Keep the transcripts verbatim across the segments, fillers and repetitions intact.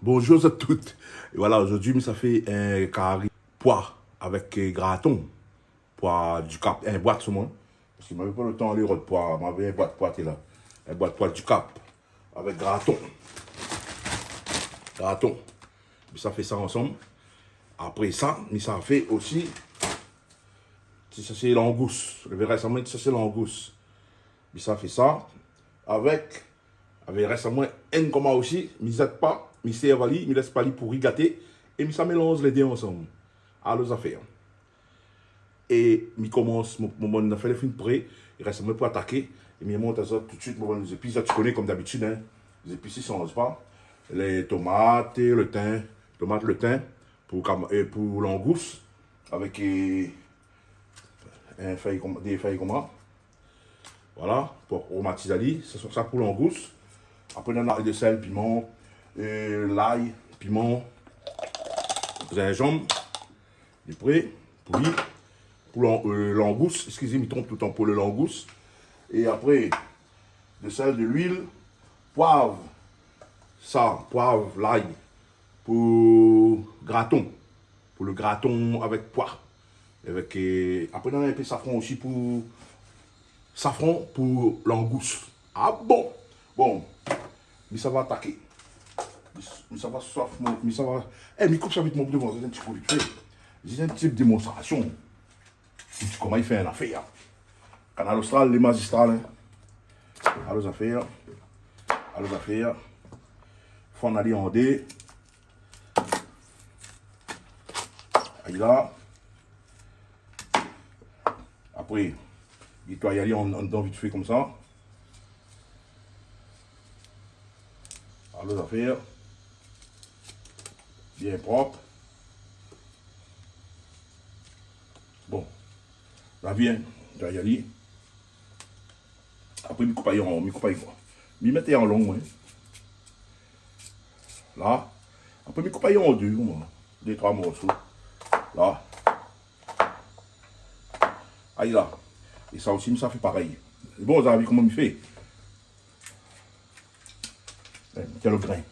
Bonjour zot tout. É voilà, zordi mi sa fé in kari poi avèk, euh, graton. Poi di Kap, in boit solman. Paske mavé pa lo tan alé rod poi, mavé in boit poi té la. In boit poi di Kap. Avèk graton. Graton. Mi sa fé sa ansanm. Apré sa, mi sa fé osi, ti sasé langous. Lo rès amoin, ti sasé langous. Mi sa fé sa avèk, avèk rès amoin, in koman osi, mi zèt pa, mi sèrv ali, mi lès pa li pouri gaté, é mi sa mélanz lé dé ansanm. Alor zafèr. É mi komans, mon, mon, mon nafèr lé fine pré, i rès amoin pou ataké, é mi mont azot toutsuit, mon bann zépis, zot i koné kom dabitid, in. Zépis i sanz pa. Lé tomat, lo tin, tomat, lo tin, pou kam-, é pou langous, avèk, euh, in fèy kom-, dé fèy koman. Voilà, pou aromatiz ali, sa, sa pou langous. Apré, nana de sèl, piman, euh, lay, piman, zinzanm. Lé pré pou li, pou lan-, euh, langous, eskizé, mi tronp toultan pou lo langous. É apré, de sèl, de luil, poiv, sa, poiv, lay, pou graton. Pou lo graton avèk poi. Avèk, euh, apré, nana in pé safran osi pou, safran pou langous. Ah bon ? Bon, mi sa va ataké. Mi s-, mi sa va sof mon, mi sa va, é, mi koup sa vit mon devan, sé in ti kou vit fé. Zis in ti démonstrasion. Ti koman i fé in nafèr. Kanal Austral, lé mazistral, in. Alor zafèr. Alor zafèr. Fann ali an dé. Ayi la. Apré, nétoiy ali an, andan vit fé konmsa. Alor zafèr. Bien prop. Bon. La bien, nétoiy ali. Apré, mi koup ali an, mi koup ali an. Mi mèt an long, moin. La. Apré, mi koup ali an dé, moin. Dé, troi morso. La. Ayi la. É sa osi, mi sa fé parèy. Bon, zot la vi koman mi fé. É, mi tir lo grin.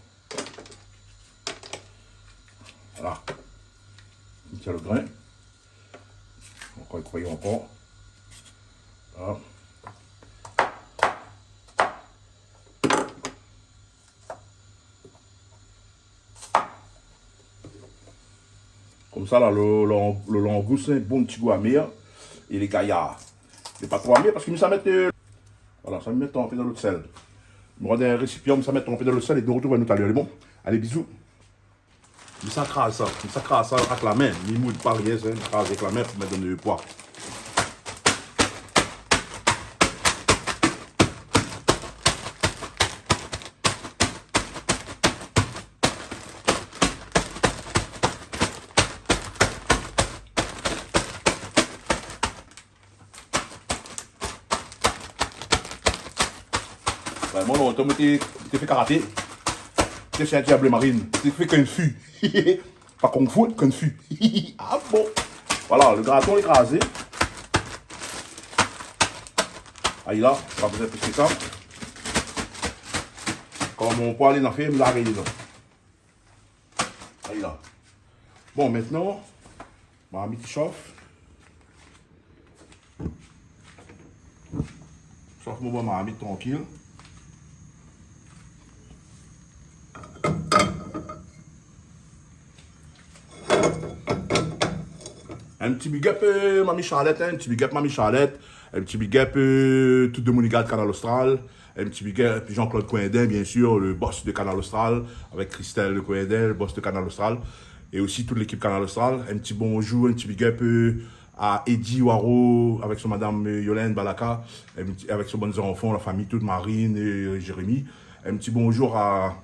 Voilà. Mi tir lo grin. Ankor, i koup ankor. Voilà. Konmsa la, lo, lo, lo langous, in bon ti gou amèr. É lé gayar. Mé pa tro amèr, paske mi sa mèt, euh, voilà, sa mi mèt tranpé dan lo sèl. Mi rod in résipian, mi sa mèt tranpé dan lo sèl é nou artrouv anou talèr. Alé, bon. Alé, bizou. Mi sa kraz sa, mi sa kraz sa avèk la min. Mi moud pa rien, sa, mi kraz avèk la min pou mèt dan lo poi. Bin, moin, lontan, moin té, té fé karaté. Té fé in diab marine. Té fé kung fu. Pa kung fu, kung fu. Ah bon. Voilà, lo graton lé krazé. Ayi la, pa bezoin plis ke sa. Kom mon poi lé nafèr, mi la rèy dedan. Ayi la. Bon, mintnan, marmit i shof. Shof mon bann marmit trankil. In ti big up, euh, Mami Charlotte, in, in ti big up Mami Charlotte, in ti big up, euh, tout demoun i gard Kanal Austral. In ti big up Jean-Claude Coindin, bien sûr, le boss de Kanal Austral, avèk Christelle de Coindin, le boss de Kanal Austral, é osi tout lékip Kanal Austral. In ti bonjour, in ti big up, euh, à Eddy Waro, avèk son madam, euh, Yolène Balaka, in ti, avèk son bann zanfan, la fami tout, Marine, euh, Jérémy. In ti bonjour à,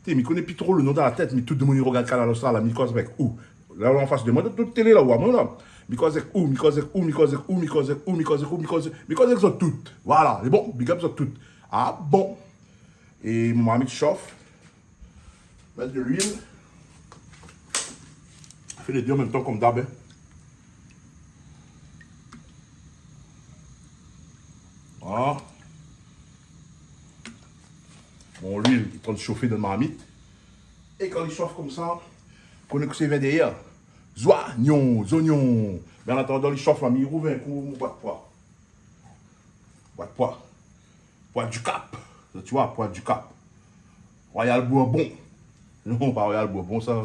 té, mi koné pi tro lo non dan la tèt, mé tout demoun i rogard Kanal Austral la, mi koz avèk ou. La, an fas de moin, tout télé la, ou amoin la. Mi koz avèk ou, mi koz avèk ou, mi koz avèk ou, mi koz avèk ou, mi koz avèk ou, mi koz avèk, mi koz avèk zot tout. Voilà, lé bon, big up zot tout. Ah bon. É mon marmit i shof. Mèt de luil. Fé lé dé an mèm tan, kom dab, in. Voilà. Bon, luil lé antrin de shofé dan marmit. É kan li shof konmsa, koné kosa i vien dèryèr? Zoignon, zoignon. Mé an atandan li shof la, mi rouv in kou mon bwat pwa. Bwat pwa. Pwa di Kap. Zot i oi, pwa di Kap. Royal Bourbon. Non, pa Royal Bourbon sa.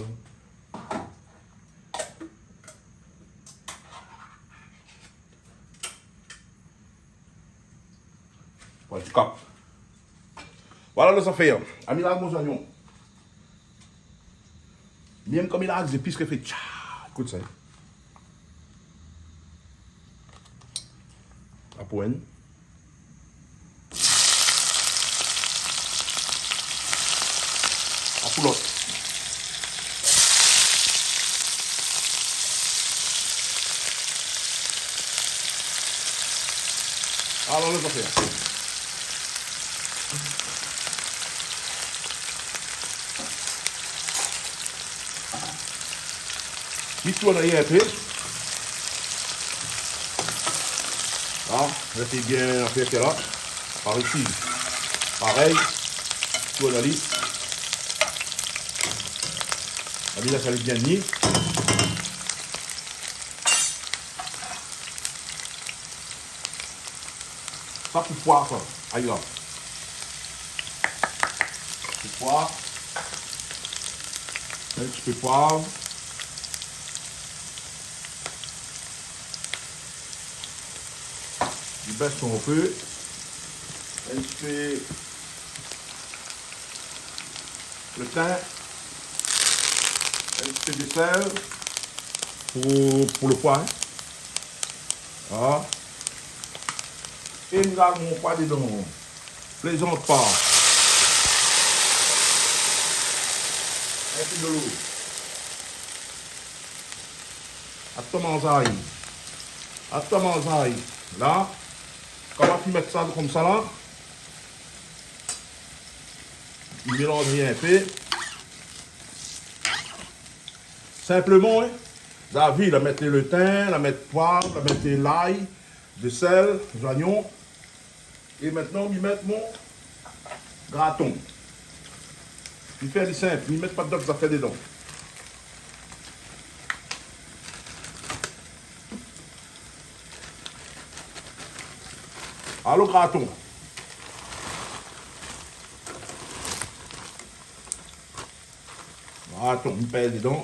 Pwa di Kap. Vwala lo zafèr. Ami la, mon zoignon. Mèm kan mi la zépis ke fé tcha. Ékout sa. Apwèn. Apou lot. Alor, lo zafèr. Mi tourn ali in pé. La, la sé bien afèr la. Par isi. Parèy. Tourn ali. Ami la, sa lé bien ni. Sa pou pwa sa. Ay la. Pou pwa. In ti pé pwav. Li bès in pé. In ti pé lo tin. In ti pé de sèl. Pou, pou lo pwa, in. Vwala. É mi la mon pwa dedan. Plézant pa. In pé dolo. Atann manzay. Atann manzay. La. Kan ma fine mèt sa konmsa la. Mi mélanz in pé. Sinpleman, in. Zot la vi, la mèt lo tin, la mèt pwav, la mèt lay, de sèl, zoignon. É mintnan, mi mèt mon graton. Mi fé ali sinp, mi mèt pa dot zafèr dedan. Alor, graton. Graton, mi pèl dedan.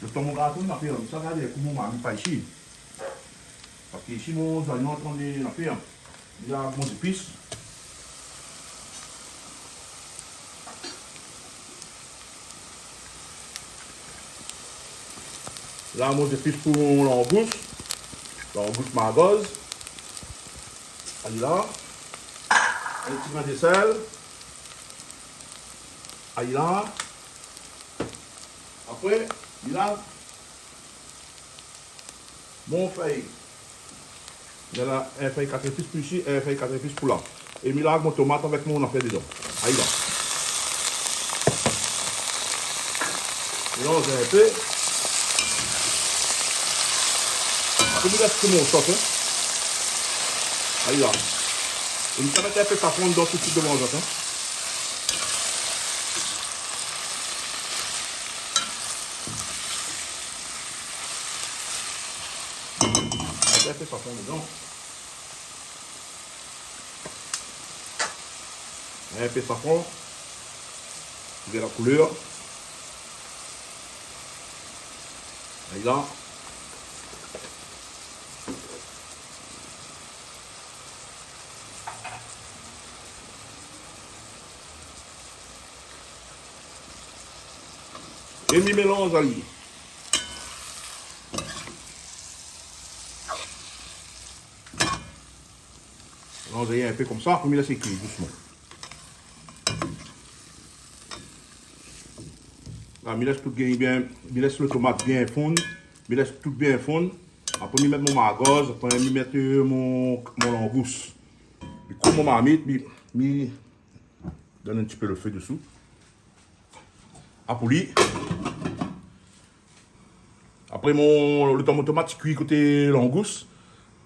Lo tan mon graton, na fé, sa gard koman mi pa isi. Parske isi, mon zoignon antann na fé, in. Li la mon zépis. La, mon zépis pou mon langous. Langous margoz. Ay la. In ti grin de sèl. Ay la. Apré, mi la mon fèy. Néna in fèy katrépis pou isi, in fèy katrépis pou la. É mi la mon tomat avèk mon afèr dedan. Ay la. Mélanz in pé. Apré, mi lès pou mon sos, in. Ay la. É mi sa mèt in pé safran dedan toutsuit dovan zot, in. Mèt in pé safran dedan. In pé safran. Pou gingn la koulèr. Ay la. É mi mélanz ali. Mélanz ali in pé konmsa, pou mi lès kui dousman. La, mi lès tout gingn bien, mi lès lo tomat bien fonn, mi lès tout bien fonn. Apré, mi mèt mon margoz, apré, mi mèt, euh, mon, mon langous. Mi koup mon marmit, mi, mi donn in ti pé lo fé desou. Apou li. Apré, mon, lo tan mon tomat i kui koté langous,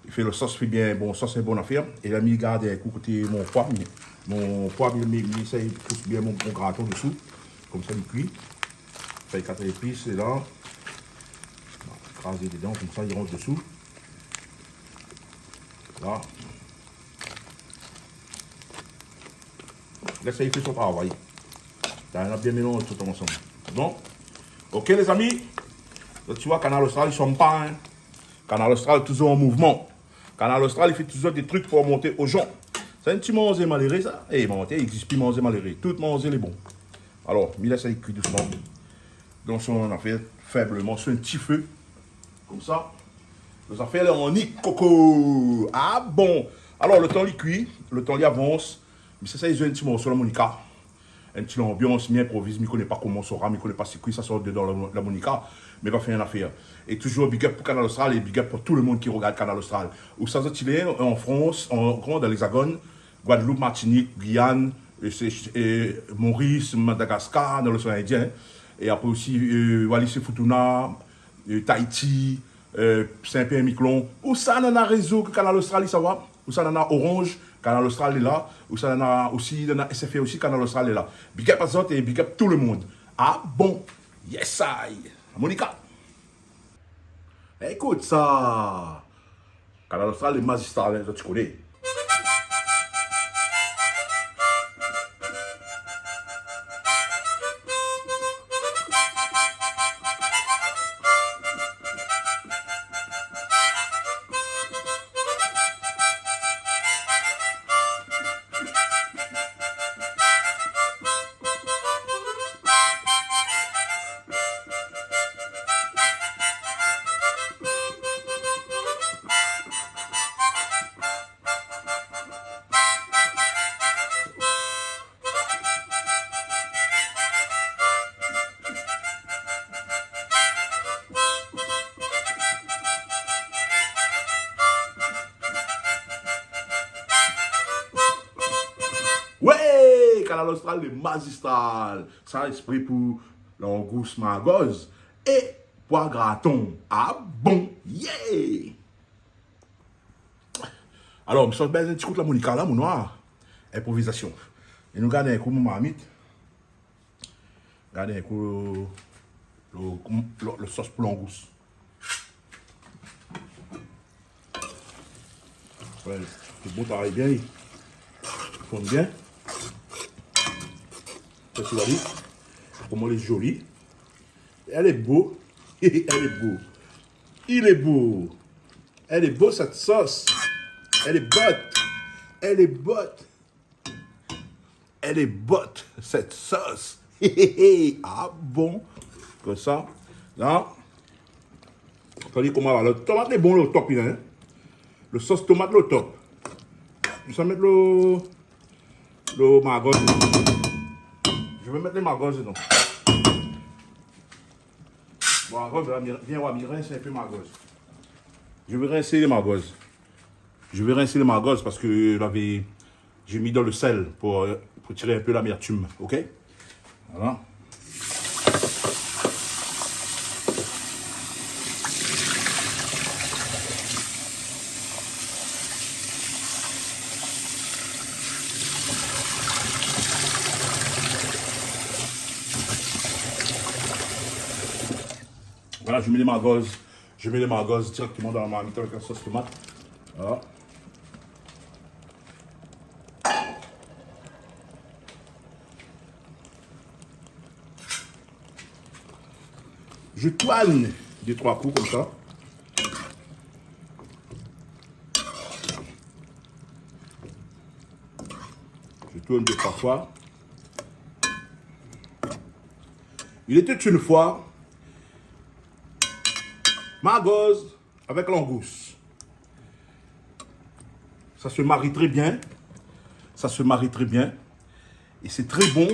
Fé lo sos, fé bien, bon, sos sé bon afèr. É la, mi gard in kou koté mon poi, mi, mon poi, mi, mi, mi éséy pous bien mon, mon graton désou. Konmsa, li kui. Fé kat zépis, é la, krazé dedan, konmsa, li rant désou. La. Lès ali fé son travay. La, nou la bien mélanz tout ansanm. Bon. OK, lézami. Donk, ti voi, Kanal Austral, i sonm pa, in. Kanal Austral, touzour an mouvman. Kanal Austral, i fé touzour dé trik pou monté o jan. Sé in ti manzé maléré, sa. É, manzé, i égzis pi manzé maléré. Tout manzé lé bon. Alor, mi lès ali kui dousman. Donk, si nou fé fèbleman, si in ti fé. Konmsa. Lo zafèr lé an nik koko. A bon. Alor, lo tan li kui, lo tan li avans, mi sa, sa i zoué in ti morso larmonika. In ti lanbians, mi inproviz, mi koné pa koman sora, mi koné pa sé ki sa sort dedan la, larmonika, mé va fé in afèr. É touzour big up pou Kanal Austral é big up pou tout le moun ki rogard Kanal Austral. Ousa zot i lé, an Frans, an, koman, dan l'Hexagone, Guadeloupe, Martinique, Guyane, é sé, é Maurice, Madagascar, dan l'océan Indien, é apré osi, euh, Wallis et Futuna, euh, Tahiti, euh, Saint-Pierre-et-Miquelon. Ousa nana rézo ke Kanal Austral i sava, ousa nana Orange, Kanal Austral lé la, ousa nana osi, nana S F R osi, Kanal Austral lé la. Big up azot é big up tout le moun. A bon. Yes I. Monica. Ékout sa. Kanal Austral, lé mazistral, in, zot i koné. Wé, Kanal Austral, lé mazistral. Sa, éspri pou langous, margoz é poi graton. A bon, yeah! Alor, mi sort bèz in ti kout larmonika la, mon noir. Inprovizasion. É nou gard in kou mon marmit. Gard in kou lo, lo, lo, lo sos pou langous. Wé, lé bon, travay bien, i fonn bien. Sa, ti voi, koman lé zoli. Lé bo. Lé bo. Lé bo. Lé bo, sèt sos. Lé bot. Lé bot. Lé bot, sèt sos. A bon. Konmsa. La. Sa i di koman la, lo tomat lé bon, lo top, in. Lo sos tomat, lo top. Mi sa mèt lo, lo margoz. Je vais mettre les margoz dedan. Bon, alor, vien, vien, vien, mi rins in pé margoz. Je vais rincer les margoz. Je vais rincer les margoz parce que lavé, j'ai mis dans le sel pour, euh, pour tirer un peu l'amertume, OK ? Voilà. Voilà, je mets les margoz. Je mets les margoz directement dans la marmite avec la sauce tomate. Voilà. Je tourne deux, trois coups comme ça. Je tourne deux, trois fois. Il était une fois margoz avec langous. Ça se marie très bien. Ça se marie très bien. Et c'est très bon.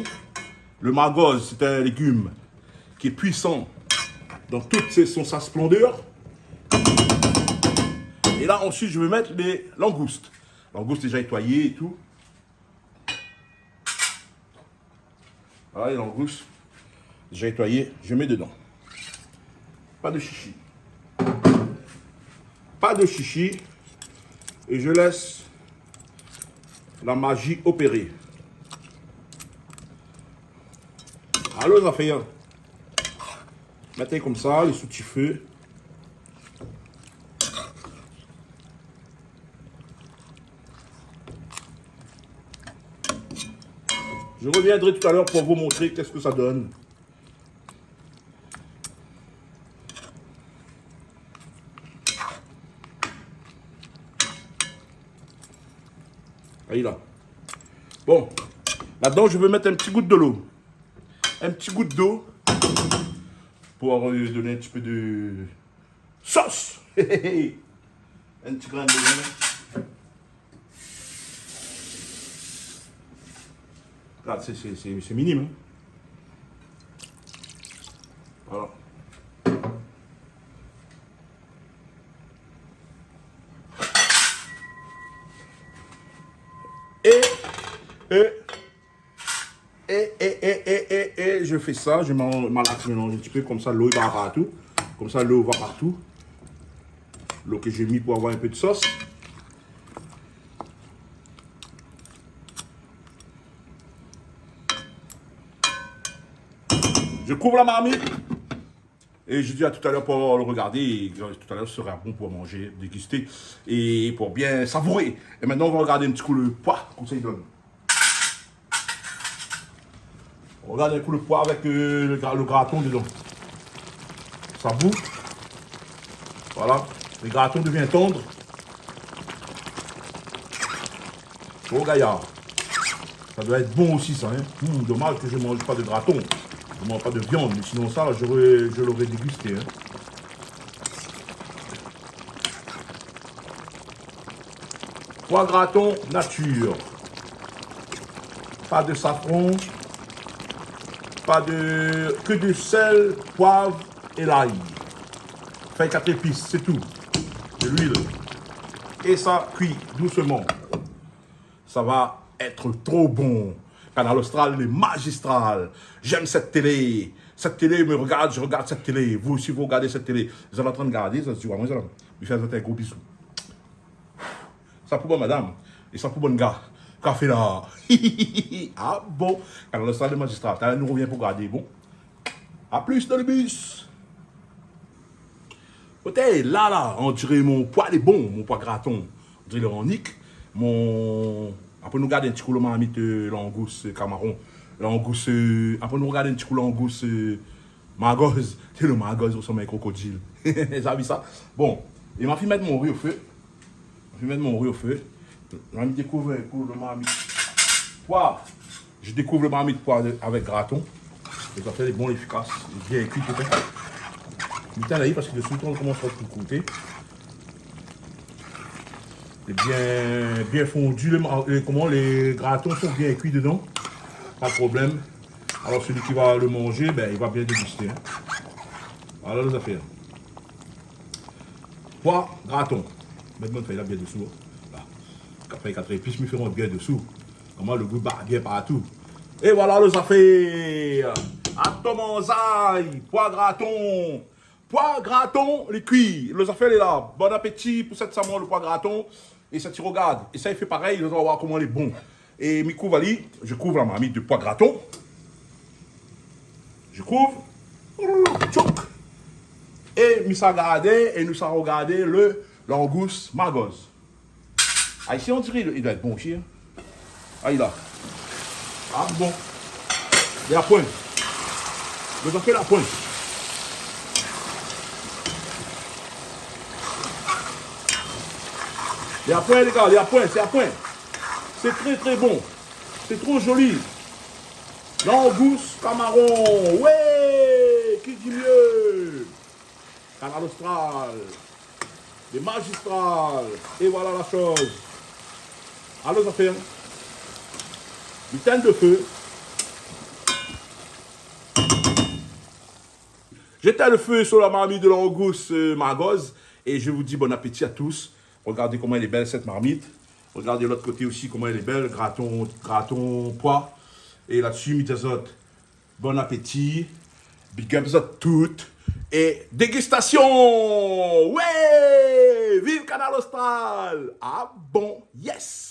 Le margoz, c'est un légume qui est puissant dans toute ses, son, sa splendeur. Et là, ensuite, je vais mettre les langoustes. Langoustes déjà nettoyées et tout. Voilà les langoustes. Déjà nettoyées, je mets dedans. Pas de chichi. Pas de chichi. Et je laisse la magie opérer. Alor, zafèr. Mèt ali konmsa, lé sou ti fé. Je reviendrai tout à l'heure pour vous montrer qu'est-ce que ça donne. Ayi la. Bon, là-dedans, je vais mettre un petit goût de l'eau. Un petit goût d'eau pour, euh, donner un petit peu de sauce. Un petit grain de lin. Regarde, c'est, c'est, c'est, c'est minime, hein. Voilà. Et, et, et, et, je fais ça, je m'en, malax mélanz in ti pé, konmsa lo i va partou. Konmsa lo i va partou. Lo ke j'ai mis pour avoir un peu de sauce. Je couvre la marmite. Et je dis à tout à l'heure pour le regarder. Et tout à l'heure sera bon pour manger, déguster et pour bien savourer. Et maintenant, on va regarder un petit coup le pois, comme ça il donne. On regarde un coup le pois avec, euh, le gra-, le graton dedans. Ça bout. Voilà. Le graton devient tendre. Oh, gayar. Ça doit être bon aussi, ça, hein. Hmm, dommage que je mange pas de graton. Je mange pas de viande, mais sinon, ça, là, j'aurais, je l'aurais dégusté, hein. Pois graton nature. Pas de safran, pas de, que du sel, poivre et l'ail. Feuille quatre épices, c'est tout. De l'huile. Et ça cuit doucement. Ça va être trop bon. Kanal Austral, lé magistral. J'aime cette télé. Cette télé me regarde, je regarde cette télé. Vous aussi, vous regardez cette télé. Zot lé antrin gardé, zot i di, ouais, mwin, zot la, mi fé azot in gro bizou. Sa pou bann madam. É sa pou bann ga. Kafé la. Ah bon. Kanal Austral, lé magistral. Talèr nou revien pou gardé. Bon. A plus dans le bus. Oté, la, la, on diré mon poi lé bon, mon poi graton. On diré lé anik. Mon, apré nou gard in ti kou lo marmit, euh, langous, euh, kamaron. Langous, euh, apré nou gard in ti kou langous, euh, margoz. Té lo margoz i resanm in krokodil. Zot la vi sa? Bon, é ma fine mèt mon ri o fé. Je vais mettre mon riz au feu. Je vais découvrir un coup le marmite pois. Je découvre le marmite pois de, avec graton. Lo zafèr lé bon, lé éfikas, lé bien kui, pétèt. Mi tann ali parske desi, kan nou komans a gout, lé bien, bien fondu, lé mar-, lé, koman, lé graton sont bien cuits dedans. Pas de problème. Alors celui qui va le manger, ben, il va bien déguster, hein. Voilà lo zafèr. Poi graton. Mèt bann fèy la bien desou, hein. La. Fèy kat épis, mi fé bien desou. Koman lo gou i bat bien partou. É voilà lo zafèr. Atann manzay, poi graton. Poi graton, lé kui. Lo zafèr lé la. Bon apéti pou sèt saman, lo poi graton. É sa ti regard. É sa i fé parèy, zot va voir koman lé bon. É mi kouv ali, je couvre la marmite de pois graton. Je couvre. Tchouk. É mi sa gardé, é nou sa regardé lo langous margoz. Ah, isi, on diré, li doi èt bon osi, hein. Ayi la. Ah bon. Li la poin. Lo zafèr la poin. Li la poin, lé ga, li la poin, li la poin. C'est très, très bon. C'est trop joli. Langous, kamaron. Ouais, qui dit mieux? Kanal Austral. Lé magistral. É voilà la shoz. Alor, zafèr. Mi tann lo fé. J'éteins le feu sur la marmite de langous, euh, margoz. Et je vous dis bon appétit à tous. Regardez comment elle est belle, cette marmite. Regardez l'autre côté aussi, comment elle est belle. Graton, graton poi. É la dsi, mi di azot, bon apéti. Big up zot tout. É dégustation. Ouais! Viv Kanal Austral. Ah bon, yes.